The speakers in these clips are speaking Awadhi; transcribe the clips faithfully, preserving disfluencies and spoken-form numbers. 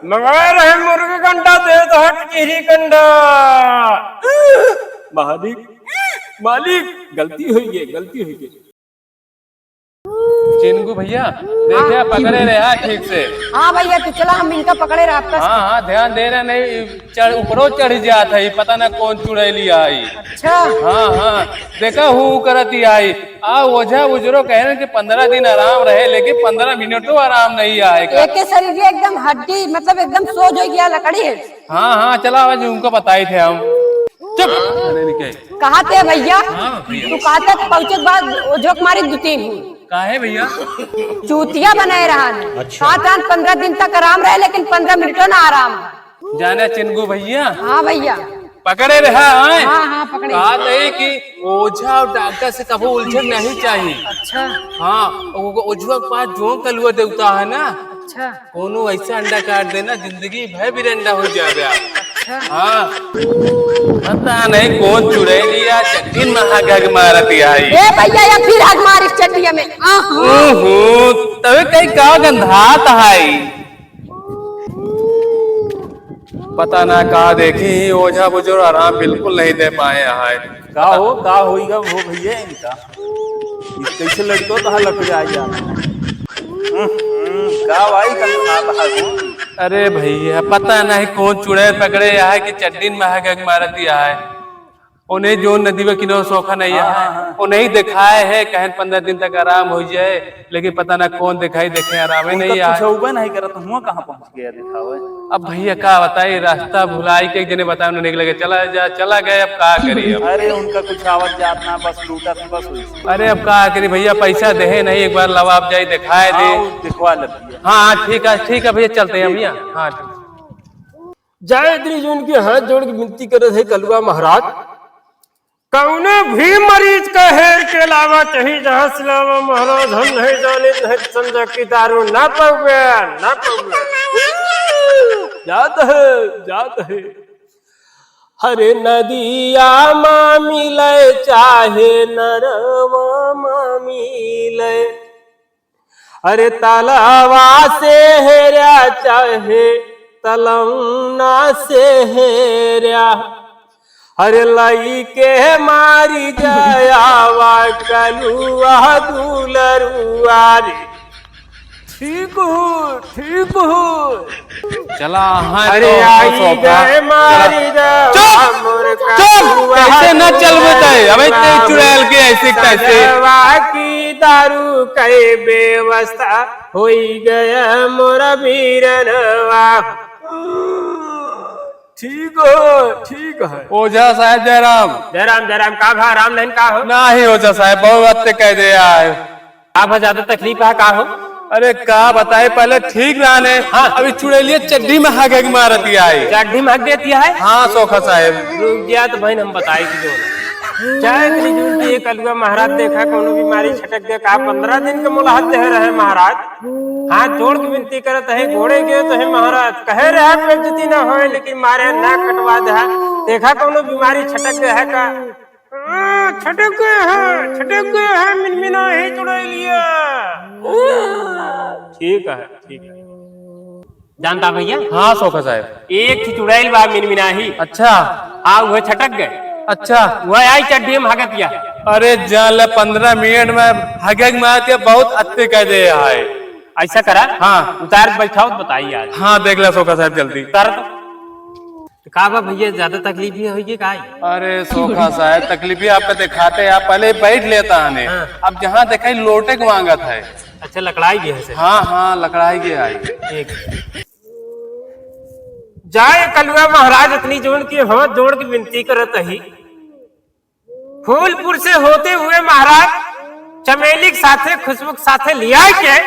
मंगाए रहे मुर्गी कंडा, दे दो हट किरी कंडा। मालिक, मालिक, गलती होई गे, गलती होई गे। चिनगू भैया, देखे, हाँ। पकड़े रहे, हाँ, ठीक से। हाँ भैया, तू चला, हम इनका पकड़े रहे, आपका। हाँ, हाँ, ध्यान दे रहे, नहीं, चढ़, ऊपरो चढ़ जात है, पता ना कौन चुड़ैली आई। अच्छा। हाँ, हाँ, देखा, हूँ करत ही आई। आ, ओझा बुजुर्ग कहे रहे कि पन्द्रह दिन आराम रहे, लेकिन पन्द्रह मिनटों आराम नहीं आए का। एके शरीर एकदम हड्डी, मतलब एकदम सोज हो गया, लकड़ी है। हाँ, हाँ, चला, आज उनको बताई थे हम। चुप। अरे, निके। कहा थे भैया? हाँ, भैया। तू कहा थे पहुँचे के बाद ओझो के मारी दो तीन ही। काहे भैया? चूतिया बनाए रहा है। अच्छा। कहा था पन्द्रह दिन तक आराम रहे, लेकिन पन्द्रह मिनटों ना आराम। जाने चिनगू भैया? हाँ भैया। पकड़े रहा, आए? हाँ, हाँ, पकड़े। कहा थे कि ओझा और डॉक्टर से कबो उलझन नहीं चाहिए। अच्छा। हाँ, वो, वो ओझुआ के पास जो कलुआ देवता है ना, अच्छा। कोनो ऐसा अंडा काट देना, जिंदगी भर बिरंडा हो जाबे आप। अच्छा। हाँ। पता नहीं कौन चुड़ैलिया चड्डी में हग हग मारत आई। ए भैया, या फिर हग मारी चड्डिया में। आहा। ओहो, तबे कहीं का गंधात है। पता ना का देखी, ओझा बुजुर्ग आराम बिल्कुल नहीं दे पाए हैं। का हो, का होइगा हो भैया इनका? ई कैसे लड़को तहा लग जाए यार? हम्म, हम्म, का भाई का खा रहा हो? अरे भैया, पता नहीं कौन चुड़ैल पकड़े है कि चड्डी में हग हग मारत ही है। उन्हें जो नदी में किनारे सोखा नहीं हाँ, है, हाँ, हाँ। उन्हें दिखाए है, कहन पन्द्रह दिन तक आराम हो जाए, लेकिन पता ना कौन दिखाई देखे, आराम ही उनका नहीं आए। कुछ उबे नहीं करत, हुआ कहाँ पहुँच गया दिखावे? अब भैया का बताई, रास्ता भुलाई के एक जने बताए, उन्होंने लगे चला जा, चला गए, अब का करी अब? अरे उनका कुछ आवत जात ना, बस लूटत है, बस वही। अरे अब का करी भैया, पैसा देहे नहीं, एक बार लवा आप जाई दिखाए दे। हाँ, वो दिखवा लेती है। हाँ, हाँ, ठीक है, ठीक है भैया, चलते हैं हम यहाँ। हाँ, ठीक। जय त्रिजुन के हाथ जोड़ के विनती करत है कलुआ महाराज, कौनो भी मरीज का हेर के लावा, चाहे जहाँ से लावा महाराज, हम नहीं जाने, नहीं समझा कि दारू ना पउबे, ना पउबे। जात है, जात है। हरे नदिया मा मिले चाहे नरवा मा मिले, अरे तलवा से हेर्या चाहे तलौना से हेर्या, अरे लइके मारी जायावा कलुआ दुलरुआ रे। ठीक हो, ठीक हो। चला, हाँ, अरे तो आई सोफा। गए मारी चला। जावा चुप! मोर चुप! कलुआ कैसे ना चल बताए? अबे ते दुलरुआ चुड़ैल के ऐसे कैसे? सजवा की दारू के व्यवस्था होई गया मोरा बीरनवा। ठीक हो, ठीक है। ओझा साहेब जयराम। जयराम, जयराम, का भा राम नहीं का हो? नाही ओझा साहेब, बहुत बात ते कह दे आए। का भा ज्यादा तकलीफ है का हो? अरे का बताए, पहले ठीक रहने, हाँ। अभी चुड़ैलिया चड्डी में हग हग मारत ही आई। चड्डी में हग देती है? हाँ सोखा साहेब। रुक जा तो बहन हम बताई कि जो चाहे इतनी जून की एक अलुआ महाराज देखा कोनो बीमारी छटक दे का पन्द्रह दिन के मुलाहत दे रहे महाराज। हाथ जोड़ के विनती करत है, गोड़े गिरत है महाराज, कहे रहे बेइज्जती ना होए, लेकिन मारे ना कटवा दे। देखा कौनो बीमारी छटक गया है का? हाँ, छटक गया है, छटक गया है, मिनमिना ही चुड़ैलिया। ठीक है, ठीक है। जानता भैया? हाँ सोखा साहेब। एक ठे चुड़ैल बा मिनमिना ही। अच्छा। हाँ, वह छटक गए। अच्छा। वह आई चड्डी में हगतिया। अरे जान ले, पन्द्रह मिनट में हगे के मारतिया, बहुत अत्ते कह दे है। ऐसा करा? हाँ। उतार बैठाओ तो बताई आज। हाँ, देख ले सोखा साहेब जल्दी। उतार तो। तो का बा भैया, ज्यादा तकलीफ ही होई कि का? अरे सोखा साहेब, तकलीफ ही आपका दिखाते हैं, आप पहले बैठ लेता है। हाँ। अब जहाँ देखाई लोटे के मांगत है। अच्छा, लकड़ाई भी है से? हाँ, हाँ, लकड़ाई भी आई। एक जाए कलुआ महाराज, इतनी जोन की हाथ जोड़ के विनती करत ही। फूलपुर से होते हुए महाराज चमेली के साथे, खुशबू के साथे लिया के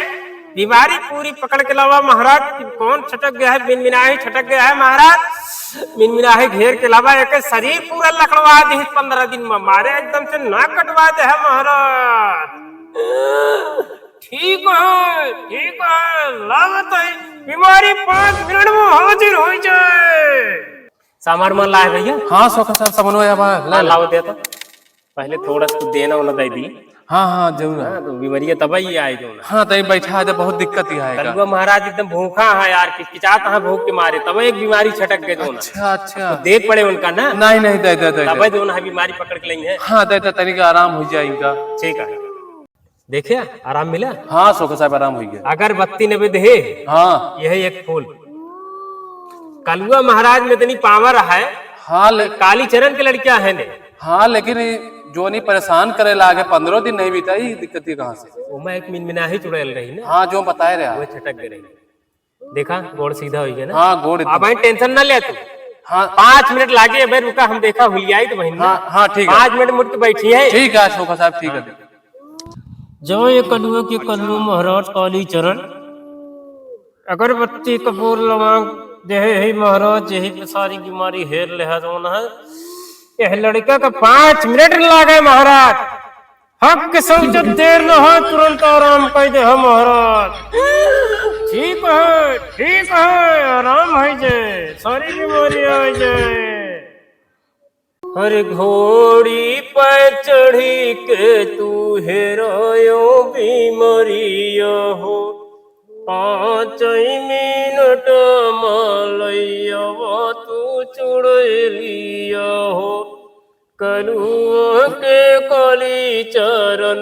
बीमारी पूरी पकड़ के लावा महाराज। कि कौन छटक गया है, मिनमिनाही छटक गया है महाराज। मिनमिनाही घेर के लावा, एक शरीर पूरा लकड़वा दे पन्द्रह दिन में, मारे एकदम से नाक कटवा दे है महाराज। ठीक है, ठीक है, लागत है बीमारी पाँच मिनट में हाजिर हो जाए। सामान मान लाए भैया? हाँ सोखा साहेब, सामान आया बा, ला, हाँ, ला। लाओ दे तो। पहले थोड़ा सा देना वाला दे दी। हाँ, हाँ, जरूर है। हाँ, तो बीमारिया तब ही आए जौन है। हाँ, तब बैठा है, तो बहुत दिक्कत ही आएगा। कलुआ महाराज एकदम भूखा है यार, किचकिचात है भूख के मारे, तब एक बीमारी छटक गए जौन है। अच्छा, अच्छा। तो देख पड़े उनका ना। नहीं, नहीं, दे, दे, दे, तब दे। जौन है बीमारी पकड़ के लई है। हाँ, दे, दे, तनिक आराम हो जाए इनका। ठीक है। देखे, आराम मिला? हाँ, सोखा साहब, आराम हो गया। अगरबत्ती नैवेद्य है। हाँ। यह एक फूल। कलुआ महाराज में इतनी पावर है। हाँ, ले- कालीचरण के लड़कियां हैं ने। हाँ, लेकिन ये जोनी परेशान करे लागे, पन्द्रह दिन नहीं बीता, ये दिक्कत ये कहाँ से? वो मैं एक मिनमिनाही चुड़ैल रही ना। हाँ, जो बताए रहे आप। वो छटक गई रही। देखा, गोड़ सीधा हो गया ना। हाँ, गोड़ अब एकदम। भाई टेंशन ना ले तू। हाँ। पाँच मिनट लागे, अबे रुका, हम देखा हुलियाई तो बहिन ना। हाँ, हाँ, ठीक है। पाँच मिनट मुड़ के बैठी है। ठीक है, सोखा साहब, ठीक है। हाँ। जय कलुआ के कलुआ महाराज कालीचरण। अगरबत्ती कपूर लवांग देहे ही महाराज, यही पे सारी बीमारी हेर लेहा जौन है। यह लड़का का पाँच मिनट लागे महाराज। हक के सोचत देर न हो, तुरंत आराम कइ देहा महाराज। ठीक है, ठीक है, आराम होइ जाए, सारी बीमारी होइ जाए। हर घोड़ी पे चढ़ी के तू हेरायो बीमरिया हो, पाँच मिनट मलैया तू चुड़ैलिया हो। कलुआ के कालीचरण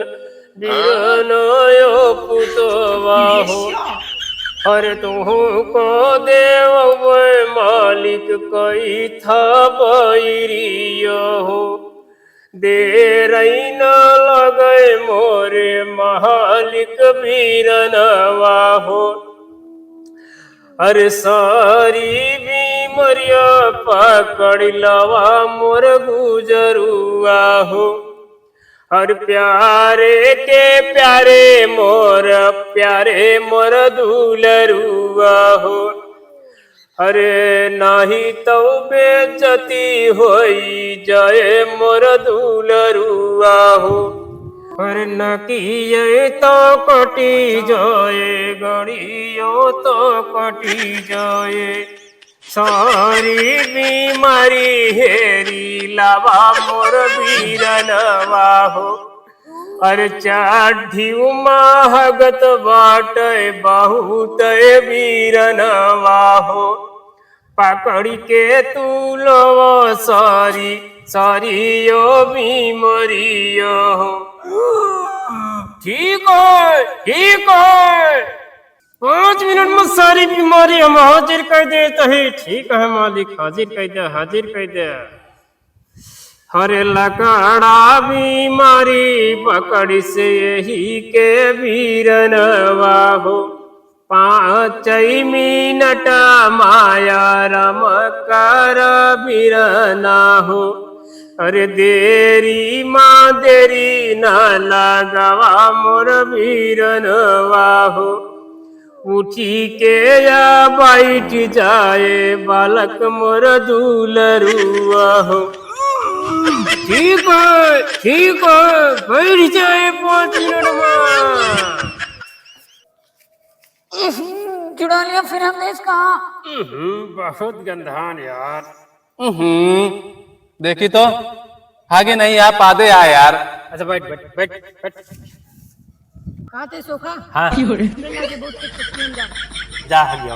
बिरनयो पुतवा हो। अरे तुहूँ को देव मालिक कई था बैरिया हो। देरई न लगे मोरे मालिक बीरनवा हो। अरे सारी बीमरिया पकड़ लवा मोर गुजरुआ हो। अरे प्यारे के प्यारे मोर, प्यारे मोर दुलरुआ हो। अरे नाही तो बेइज्जती होई जाए मोर दुलरुआ हो। अरे नकिये तो कटी जाए, गड़ियो तो कटी जाए। सारी बीमारी हेरी लावा मोर बीरनवा हो। अरे चड्ढी महगत बाटे बहुत बीरनवा हो। पकड़ी के तू लवा सारी, सारी यो बीमारियो हो। ठीक है, ठीक है। पाँच मिनट में सारी बीमारी हम हाजिर कइ देत ही। ठीक है मालिक, हाजिर कइ दे, हाजिर कइ दे। हरे लकड़ा बीमारी पकड़ी से यही के बीरनवा हो। पाँचई मिनट माया राम कर बीरना हो। अरे देरी मा देरी ना लगावा मोर बीरनवा हो। उठी के या बैठ जाए बालक मोर दुलरुआ हो। ठीक है, ठीक है, बैठ जाए पाँच मिनट में। जुड़ा लिया फिर हमने इसका। हम्म, बहुत गंधान यार। हम्म, देखी तो, आगे नहीं आ पादे आ यार। अच्छा, बैठ, बैठ, बैठ, बैठ। कहाँ थे सोखा? हाँ। जा, आ गया।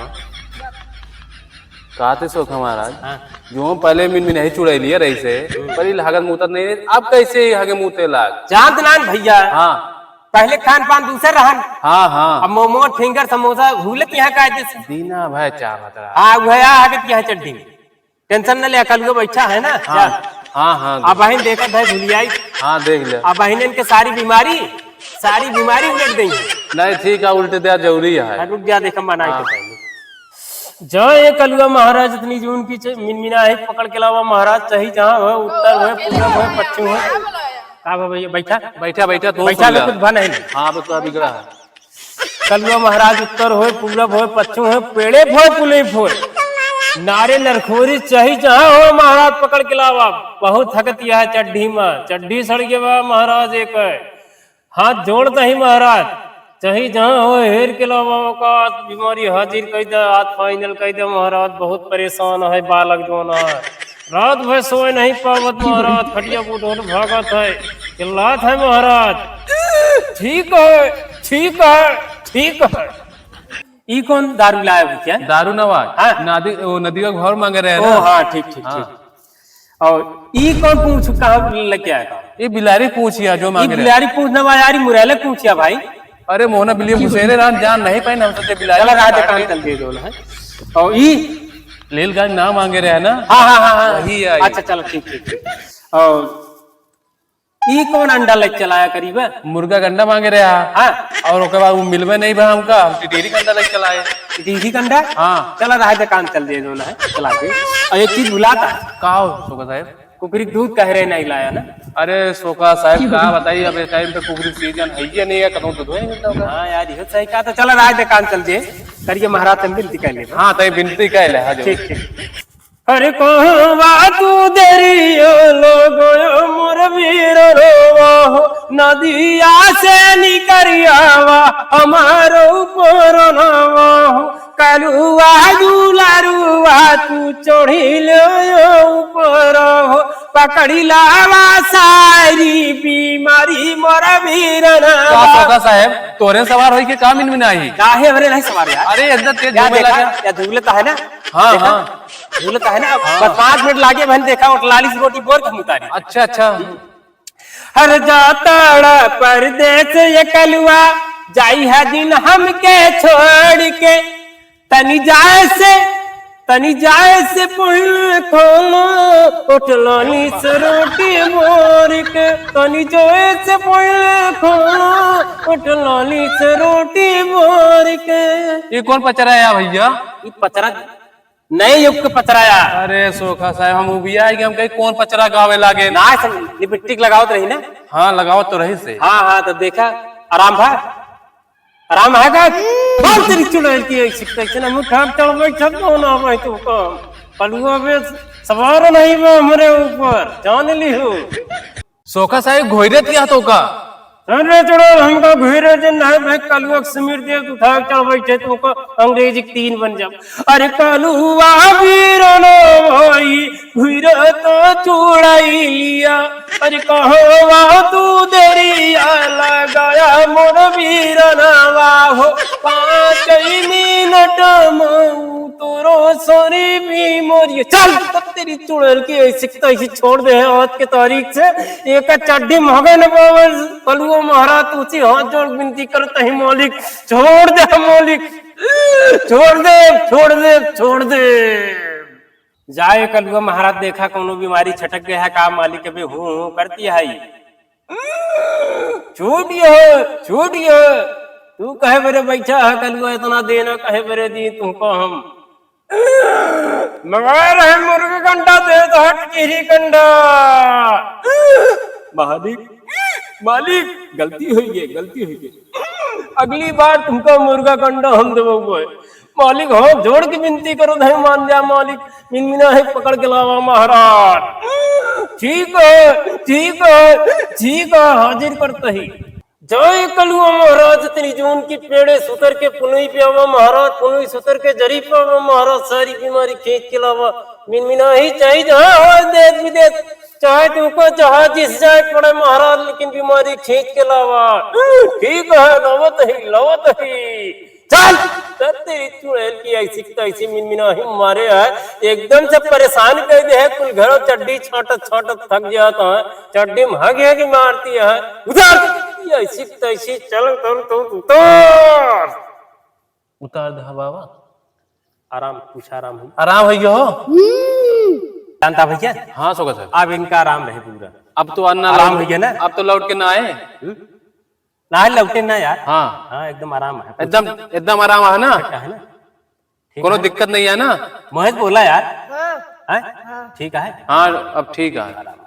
कहाँ थे सोखा महाराज? हाँ। जो पहले मिन मिन नहीं चुड़ैलिया रही से, हम्म। पर ये लागत मूतत नहीं, अब कैसे ये हगे मूते लाग? चांद नान भैया। हाँ। पहले खान पान दूसर रहन। हाँ, हाँ। अब मोमो, फिंगर, समोसा, हुलत यहाँ का जैसे। दीना भाई चाहत रहा। हाँ, वह आ आगे यहाँ चड्ढी में। टेंशन न ले, कलुआ बैठा है ना? हाँ, जा। हाँ, हाँ, अब बहिन देखत है भुलियाई। हाँ, देख ले। अब बहिन इनके सारी बीमारी, सारी बीमारी उलट देंगे। नहीं, ठीक है, उलट दिया जरूरी है। हाँ, रुक जा, देखा मनाई हाँ। के पहले। जय कलुआ महाराज, इतनी जून की च-, मिनमिना है, पकड़ के लावा महाराज, चाहे जहाँ हो, उत्तर हो, पूरब हो, पश्चिम हो। का बा भैया, बैठा? बैठा, बैठा, तू बैठा सुन ले, ले। कुछ भा नहीं। हाँ, बस तो अभी गड़ा है। कलुआ महाराज उत्तर होय, पूरब होय, पश्चिम होय, पेड़े फोय, पुलई फोय। नारे नरखोरी चाही जहाँ हो, महाराज पकड़ के लावा। बहुत हगत यह चड्ढी में, चड्ढी सड़ गया बा महाराज एक। हाथ जोड़त ही महाराज, चाही जहाँ हो, हेर के लावा ओका। बीमारी हाजिर कइ दे, हाथ फाइनल कइ दे महाराज। बहुत परेशान है बालक जोन है, रात भर सोए नहीं पावत महाराज, खटिया पर उठ उठ भागत है, चिल्लात है महाराज। ठीक है, ठीक है, ठीक है। ई कौन दारू लाया भैया? दारू ना बा। हाँ। नदी, वो नदी का घर मांगे रहे ओ, ना। हाँ, ठीक, ठीक, हाँ। ठीक। और ई कौन पूँछ कहाँ लेके आया था? ये बिलारी पूँछ या जो ई मांगे रहे। बिलारी पूँछ ना बा यार, ई मुरैले पूँछ या भाई। अरे मोहना बिलियम घुसेरे राम जान नहीं पाए ना, हम सोचे बिलारी चला रहा पूँछ दुकान काटे। चल दे दो ना। और ई रेलगाड़ी ना मांगे रहे ना। हाँ, हाँ, हाँ, हाँ। वही है। अच्छा, चलो, ठीक, ठीक, ठीक। और ई कौन अंडा लेके चलाया करीबा? मुर्गा का अंडा मांगे रहे, हाँ। हाँ। और ओकर बाद वो मिलबे नहीं बा हमका, हम टिटरी का अंडा लेके चलाए। टिटरी का अंडा? हाँ। चला रहा दुकान चल दे दो ना, चला दे। और एक चीज भुलाता। का हो सोखा साहेब? कुकरी के दूध कह रहे नहीं लाया ना? अरे सोखा साहेब, का बताई, अब इस टाइम पे कुकरी सीजन है ये नहीं है, कतौ दूध नहीं मिलता होगा। हाँ यार, ये सही कहा। तो चला रहा दुकान चल दे, करिए महाराज से विनती कर ले। हाँ, तई विनती कर ले, हाँ जो। ठीक, ठीक। अरे कहवा तू देरियो लोगो मोर वीर रोवा हो, नदिया से निकरियावा हमारो ऊपर नवा हो, कलुआ दुलारुआ तू चढ़ी ले ऊपर हो, पकड़ी लावा सारी बीमारी मोर वीर का नवा। सोखा साहेब, तोरे सवार होई के का मिनमिनाही? काहे हमरे नहीं सवार यार? अरे इतना तेज क्या घूमे देखा? लगा। या धुगले तो है ना? हाँ, देखा? हाँ। भूलता है ना? हाँ। बस पाँच मिनट लागे, बहन, देखा, उठलाली से रोटी बोर के हम उतारी। अच्छा, अच्छा। हर जाताड़ा परदेस ये कलुआ, जाई है दिन हमके छोड़ के। तनी जाए से, तनी जाए से पहले खाना, उठलाली से रोटी बोर के। तनी जाए से पहले खाना, उठलाली से रोटी बोर के। ये कौन पचरा है भैया? ये पचरा नए युग के पचरा यार। अरे सोखा साहेब, हम उबिया है कि हम कहीं कौन पचरा गावे लागे। ना, सब लिपस्टिक लगावत रही ना। हाँ, लगावत तो रही से। हाँ, हाँ, तो देखा, आराम भा, आराम है का? बोल तेरी चुड़ैल की ऐसी कैसे ना मुँह ठाक चढ़ बैठ सब कौन आ भाई तू को। कलुआ बे सवार नहीं बा हमरे ऊपर, जान ली हो। सोखा साहेब घोइरे किया तो का? अरे चुड़ैल, हमका घोइरे जे नहीं भाई, कलुआ के समीर देव उठा के चढ़ बैठे तो का अंग्रेजी के तीन बन जाओ। अरे कलुआ वीर नो भाई, घोइरे तो चुड़ैलिया। अरे कहवा तू देरिया लगाया मोर वीर नवा हो, पाँच मिनट में तोरो सरी भी मोरिए। चल, तब तेरी चुड़ैल की ऐसी की तैसी छोड़ दे है आज के तारीख से। एक चड्डी महंगे न पावल, कलुओ महाराज तुझसे हाथ जोड़ विनती करत ही मालिक, छोड़ दे मालिक, छोड़ दे, छोड़ दे, छोड़ दे। जाए कलुआ महाराज, देखा कौनो बीमारी छटक गया है का मालिक, अबे हूँ हूँ करती है। छूट ये, छूट ये। तू कहे बरे बैठा है कलुआ, इतना देना कहे बरे दी तुमको हम। मंगाए रहे मुर्गी कंडा, दे तो हट किरी कंडा। मालिक, मालिक, गलती हुई है, गलती हुई है। अगली बार तुमका मुर्गा कंडा हम देबो। मालिक, हाथ जोड़ के विनती करो, नहीं मान जा मालिक, मिनमिना है पकड़ के लावा महाराज। ठीक है, ठीक है, ठीक है, हाजिर करते ही। जय कलुआ महाराज, तेरी जून की पेड़े सुतर के पुनई पे आवा महाराज, पुनई सुतर के जरी पे आवा महाराज, सारी बीमारी खींच के लावा। मिनमिना ही चाहिए जहाँ हो देश विदेश, चाहे तुमको जहाँ जिस जाए पड़े महाराज, लेकिन बीमारी खींच के लावा। ठीक है, लावत ही, लावत ही। चल, चल तेरी चुड़ैल की ऐसी की तैसी मिनमिनाही मारे है, एकदम से परेशान कर दे है। कुल घरों चड्डी छाटत छाटत थक जाता है, चड्डी में हग हग मारती है। उतार ऐसी की तैसी चल कर तो उतार। उतार दे बाबा। आराम, कुछ आराम हो। आराम हो गया हो? जानता भैया? हाँ, सोखा साहेब। अब इनका आराम रहे पूरा। अब तो अन्ना आराम लौट, हो गया ना? अब तो लौट के ना आए। हम्म? ना लौटे ना यार। हाँ। हाँ, एकदम आराम है। एकदम, एकदम आराम है ना? है ना? ठीक कोनो है। दिक्कत नहीं है ना? महेश बोला यार। हाँ। हैं? हाँ। ठीक है। हाँ, अब ठीक है। आराम।